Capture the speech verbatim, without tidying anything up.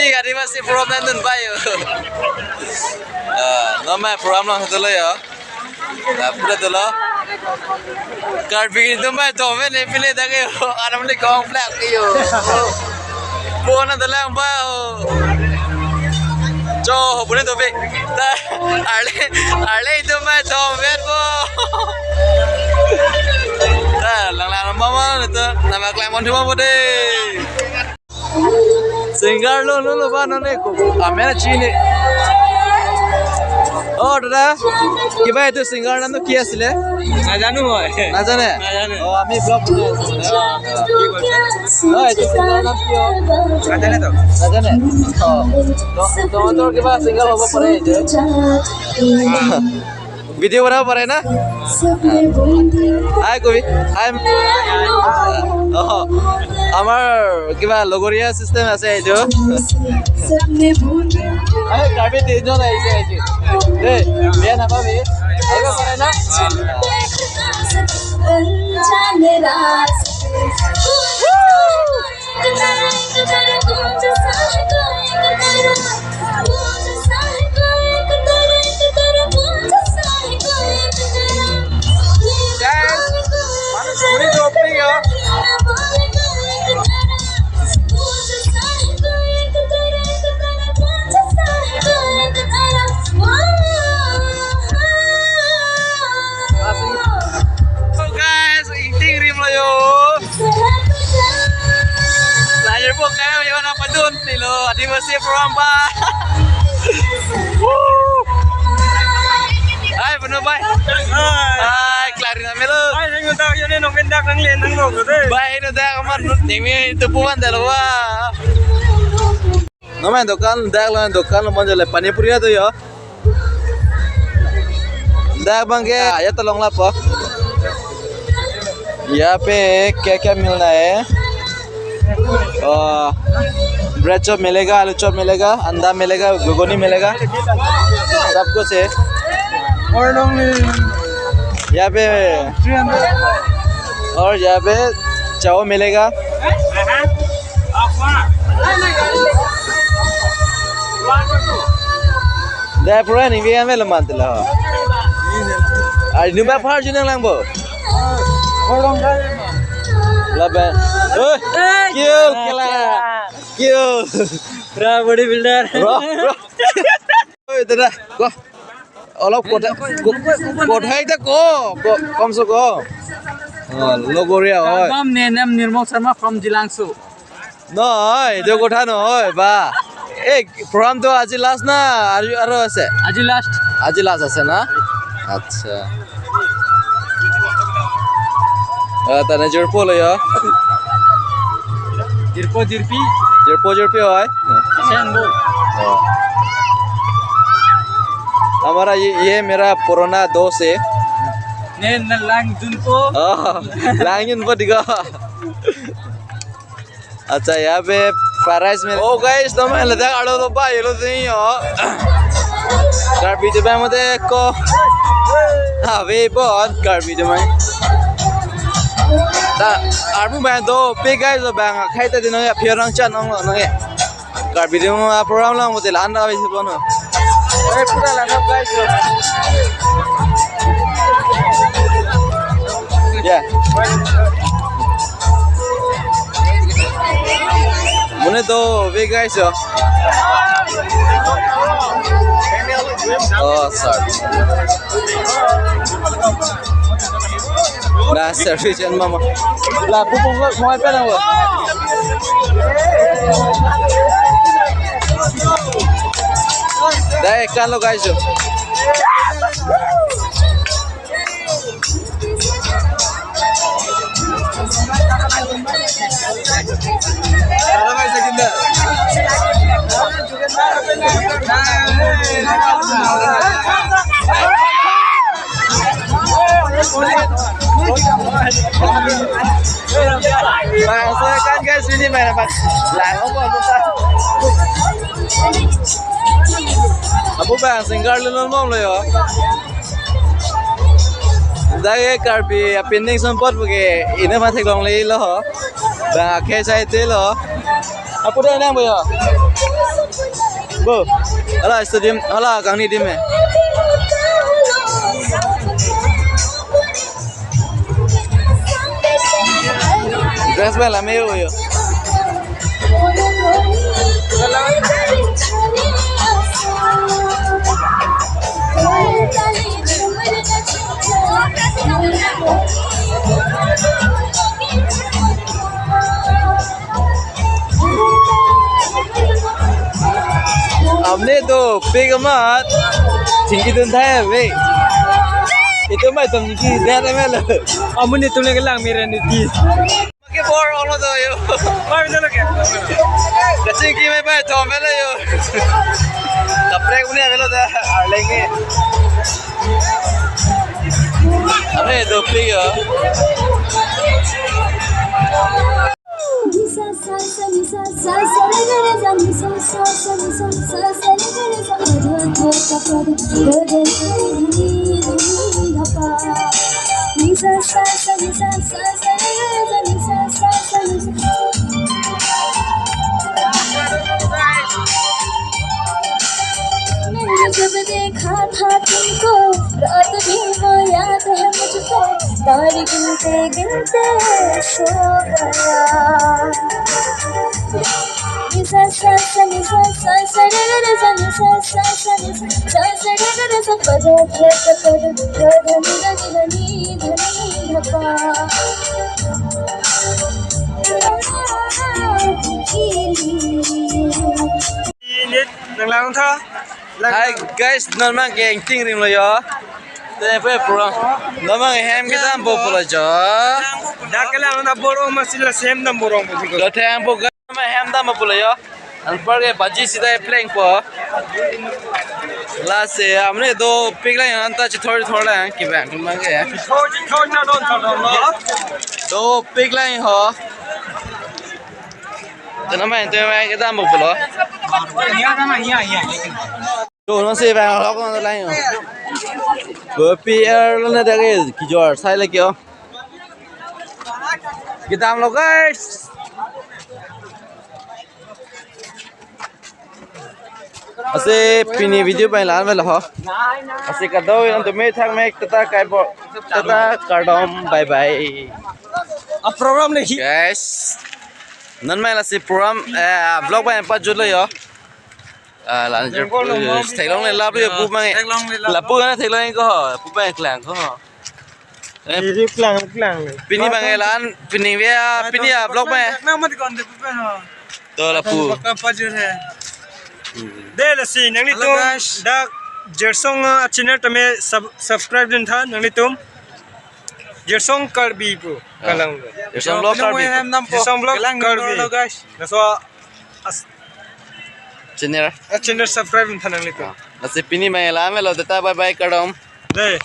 Ini Adivasi program nangdun pai yo. Ah, non mai program nangdunlo yo. Nah, pura dolo. Karbi atum bai domen ne pile dak yo. Aram le kong plak yo. Pona dalang ba. Cho, pura dobe. Ta, arle, arle atum bai domen bo. Ta, lang lang mama to. Nama klem on thuma bo de. Singer lo, lo, lo, ba, non ne ko. Amera chini. Oh, dada. Kiba itu singer নামটো কি আছিলে? নাজানো মই। নাজানে? নাজানো। Oh, আমি vlog বনাই আছো। কি কৈছে? Oh, এইটো singer নাম কি হয়? নাজানে তো। নাজানে? Oh। তো, তো, তো কিবা singer হ'ব পাৰে এইটো। ভিডিঅ' বনাব পাৰে না? হাই কবি। হাই। অ, আমাৰ কিবা লগৰীয়া চিষ্টেম আছে এইটো। আৰে, কাৰ্বি তিনিজন আহিছে, আহিছে। দেই, বেয়া নাপাবি। আহিব পাৰে না? Guys, মানুষ ঘুরে তো ওপরে গেল। So guys, ingting rim lo yo. Lahir po kayo yo na padun silo. Adivasi program pa. Woo! Hai, Bonu bai. Hai. Hai, klarin na melo. Hai, heng utak yo ne nong pendak nang len nang lo ko de. Bai, heng utak amar nut neng me tu puan dalo wa. Nomai dokan, dak lo dokan lo monjole pani puri ato yo. Dak bang ke, ya tolong lapo. यहाँ पे क्या क्या मिलना है? Bread chop मिलेगा, आलू चॉप मिलेगा, अंडा मिलेगा, घुगनी मिलेगा, सब कुछ है। और लोग यहाँ पे, और यहाँ पे चाव मिलेगा। Dai pura ni biang melo mantel ho. Ai nu ba phar junang lang bo. Labe. Oi. Kyo kela. Kyo. Pura body builder. Bro, bro. Oi, dada, ko. অলপ কথা, ক-, কথা এটা ক, ক-, কমসে কম। অ, লগৰীয়া হয়। Kardom, nenem Nirmol Sharma from Jilangso. নহয়, এইটো কথা নহয়, বা। এই, programটো আজি last না? আৰু, আৰু আছে? আজি last। আজি last আছে না? আচ্ছা। অ, তেনে জোৰপো লৈ আহ। Jirpo jirpi. Jirpo jirpi হয়। Asen bo. हाँ। हमारा ये, ये मेरा पुराना दोस्त है। Ne na lang junpo. Oh, lang junpo diga. अच्छा, यहाँ पे फ्राइड राइस में। Oh guys, तो मैं लद्दाख आलो तो भाई लो नहीं हो। Karbi atum bai mate ko. Ave bon Karbi atum bai. Ta, armu bai do pe guys, do bang khai ta di nang ya, phiar nang chan nang lo nang ya. Karbi atum a program lang mate lan da bai se bon ho. Eh, pura lang up guys. Ya. Mane do ve guys yo. Oh, sorry. Na service en mama. La pupu mo mo pa na wo. Dai kan lo guys yo. Bang, so kan guys, ini main apa? Lah, apa, apa? Apo bang, singer lulun mom lo yo. Dak ke Karbi apinding sumpot puke ine ma theklongle lo. Bang akhei sai te lo. Apo dai nang bo yo. Bo, hala stadium, hala kangni adim eh. Dress pen lame yo yo. Amne dopik amat chingki dun thai ave. Itum mai tum chingki dun thai ave lo. Amun itum lagi lang meren iti. Ke bor olo do yo. Pai jalo ke. Kachingki mai pai thom ave lo yo. Kaprek uni ave lo da arleng ke. Amne dopik yo. मैंने जब देखा था तुमको, रात भी वो याद है मुझको, तारे गिनते गिनते सो गया। Ni sa sa sa ni sa sa sa re re re sa ni sa sa sa ni sa sa sa re re re sa pa da dha pa da dha dha ni da ni da ni da ni da pa. Nit nang lang tha. Hi guys, non mang ke engting rim lo yo. Te pe program. Non mang hem kedam po pulo jo. Dak ke lang na borong masih la sem dam borong po. Lo thang po ga ma hem dam pulo yo. Anpar ke baji sida pleng po. Lasi amne dopik lang anta chithor thor lang kibang mang ke. Thor thor cha don cha don lo. Dopik lang ho. Te non mang te mang kedam po pulo. Hiya dam hiya hiya. To non si bang lok non lang yo. Kopi er lo na dage kijor sai lagi yo. Kedam lo guys. Lasi pini video pen la-an avelo ho. Lasi kado-an tumi thak mek tata kai bo. Tata kardom, bye bye. A program le hi. Guys. Non mang lasi program eh vlog pen pajut lo yo. Ah, lan jor theklong le lap yo pu mang. Theklong le lap. Lapu na theklong ko ho, pu mang klang ko ho. Eh, pini klang klang le. Pini mang lan, pini via, pini a vlog mang. Na mat kon de pu ho. To lapu. Baka pajur hai. De lasi nanglitum dak Jersong a channel tame sub-, subscribe dun tha nanglitum. Jersong Karbi pu kalang. Jersong vlog Karbi. Jersong vlog Karbi. Laso as- channel. A channel subscribe tha nanglitum. Lasi pini mang la-an avelo tata bye bye kardom. De.